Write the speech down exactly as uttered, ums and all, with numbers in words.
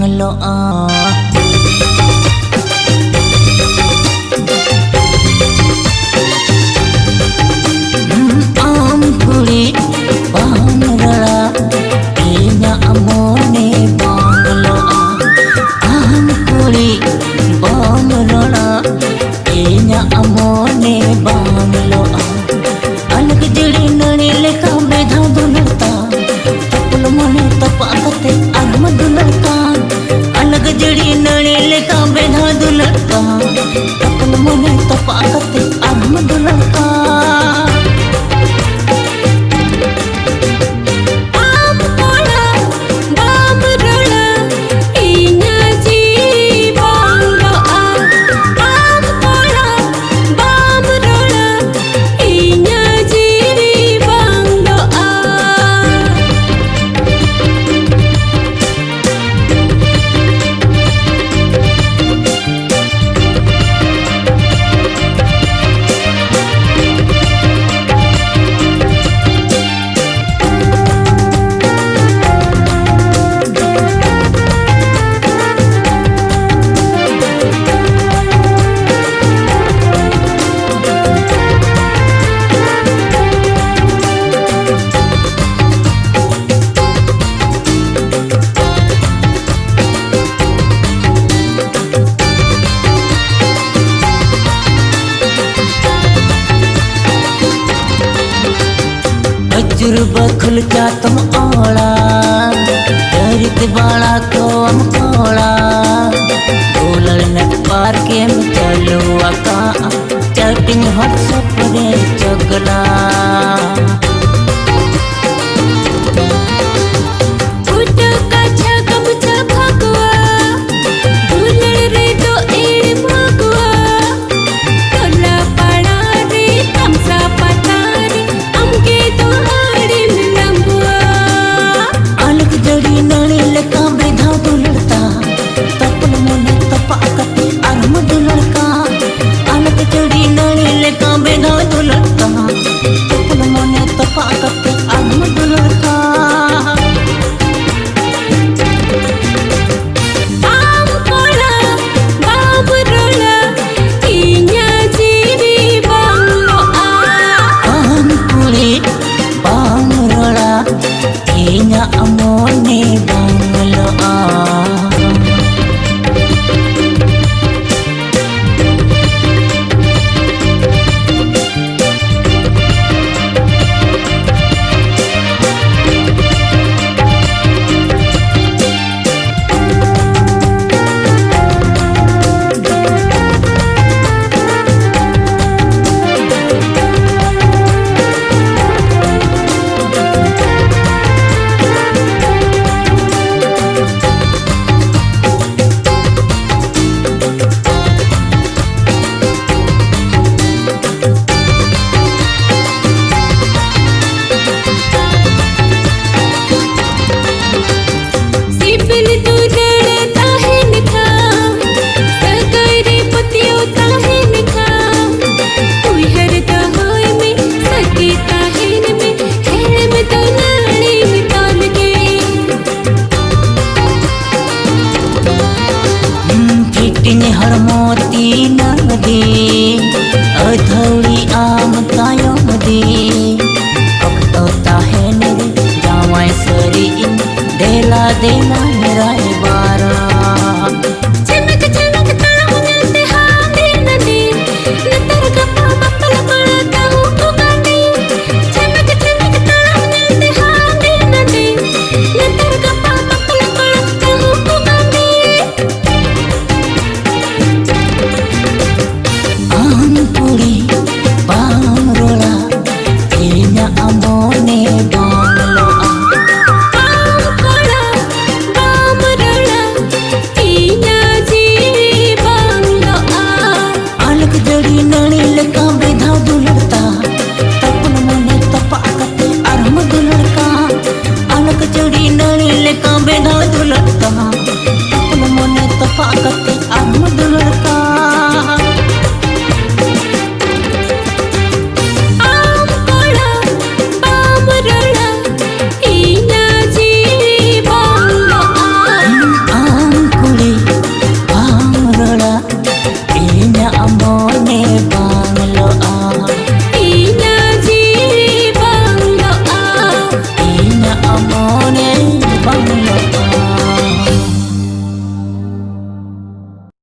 ᱧᱮᱞᱚᱜᱼᱟ᱾ ᱟᱢ ᱠᱩᱲᱤ ᱵᱟᱢ ᱨᱚᱲᱟ, ᱤᱧᱟᱹᱜ ᱢᱚᱱᱮ ᱵᱟᱝ ᱞᱚᱜᱼᱟ᱾ ᱟᱢ ᱠᱩᱲᱤ ᱵᱟᱢ ᱨᱚᱲᱟ, ᱤᱧᱟᱹᱜ ᱢᱚᱱᱮ ᱵᱟᱝ ᱞᱚᱜᱼᱟ᱾ ᱟᱞᱮ ᱠᱷᱟᱹᱡᱟᱹᱲᱤ ᱱᱟᱹᱲᱤ ᱞᱮᱠᱟ ᱵᱮᱫᱷᱟᱣ ᱫᱩᱞᱟᱹᱲ ᱛᱟᱢ, ᱛᱚᱯᱚᱞ ᱢᱚᱱᱮ ᱛᱚᱯᱟᱜ ᱠᱟᱛᱮ ᱟᱨᱦᱚᱸ ᱫᱩᱞᱟᱹᱲ ᱛᱟᱢ᱾ ᱟᱞᱮ ᱠᱷᱟᱹᱡᱟᱹᱲᱤ ᱱᱟᱹᱲᱤ ᱞᱮᱠᱟ ᱵᱮᱫᱷᱟᱣ ᱫᱩᱞᱟᱹᱲ ᱛᱟᱢ, ᱛᱚᱯᱚᱞ ᱢᱚᱱᱮ ᱛᱚᱯᱟᱜ ᱠᱟᱛᱮ ᱟᱨᱦᱚᱸ ᱫᱩᱞᱟᱹᱲ ᱛᱟᱢ᱾ ᱟᱢ ᱠᱚᱲᱟ ᱵᱟᱢ ᱨᱚᱲᱟ, ᱤᱧᱟᱹᱜ ᱡᱤᱣᱤ ᱵᱟᱝ ᱞᱚᱜᱼᱟ᱾ ᱟᱢ ᱠᱚᱲᱟ ᱵᱟᱢ ᱨᱚᱲᱟ, ᱤᱧᱟᱹᱜ ᱡᱤᱣᱤ ᱵᱟᱝ ᱞᱚᱜᱼᱟ᱾ ᱟᱹᱪᱩᱨ ᱵᱟᱹᱠᱷᱩᱞ ᱪᱟᱛᱚᱢ ᱚᱲᱟ, ᱪᱟᱹᱨᱤᱛ ᱵᱟᱲᱟ ᱠᱚᱢ ᱠᱚᱲᱟ, ᱜᱳᱞᱟᱲ ᱱᱮᱴᱣᱟᱨᱠ ᱮᱢ ᱪᱟᱹᱞᱩ ᱟᱠᱟᱫᱼᱟ, chatting WhatsApp ᱨᱮ ᱪᱚᱜᱽᱞᱟ᱾ ᱯᱷᱩᱴᱟᱹ ᱠᱟᱪᱷᱟ ᱜᱟᱢᱪᱷᱟ ᱯᱷᱟᱹᱜᱩᱣᱟ, ᱫᱩᱞᱟᱹᱲ ᱨᱮᱫᱚ ᱮᱲᱮ ᱯᱷᱟᱹᱜᱩᱣᱟ᱾ ᱴᱚᱞᱟ ᱯᱟᱲᱟ ᱨᱮ ᱛᱟᱢᱥᱟ ᱯᱟᱛᱟ ᱨᱮ ᱟᱢᱜᱮ ᱫᱚ ᱟᱹᱰᱤᱢ ᱞᱟᱸᱵᱩᱣᱟ᱾ ᱟᱞᱮ ᱠᱷᱟᱹᱡᱟᱹᱲᱤ ᱱᱟᱹᱲᱤ ᱞᱮᱠᱟ ᱵᱮᱫᱷᱟᱣ ᱫᱩᱞᱟᱹᱲ ᱛᱟᱢ, ᱛᱚᱯᱚᱞ ᱢᱚᱱᱮ ᱛᱚᱯᱟᱜ ᱠᱟᱛᱮ ᱟᱨᱦᱚᱸ ᱫᱩᱞᱟᱹᱲ ᱠᱟᱢ᱾ ᱟᱞᱮ ᱠᱷᱟᱹᱡᱟᱹᱲᱤ ᱱᱟᱹᱲᱤ ᱞᱮᱠᱟ ᱵᱮᱫᱷᱟᱣ ᱫᱩᱞᱟᱹᱲ ᱛᱟᱢ, ᱤᱧ ᱦᱚᱲᱢᱚ ᱛᱤᱱᱟᱹᱝ ᱫᱤᱱ ᱟᱹᱛᱷᱟᱹᱣᱲᱤ ᱟᱢ ᱛᱟᱭᱚᱢ ᱫᱤᱱ ᱚᱠᱛᱚ ᱛᱟᱦᱮᱱ ᱨᱮ ᱡᱟᱶᱟᱭ ᱥᱟᱹᱨᱤ ᱤᱧ ᱫᱮᱞᱟ ᱫᱮᱞᱟ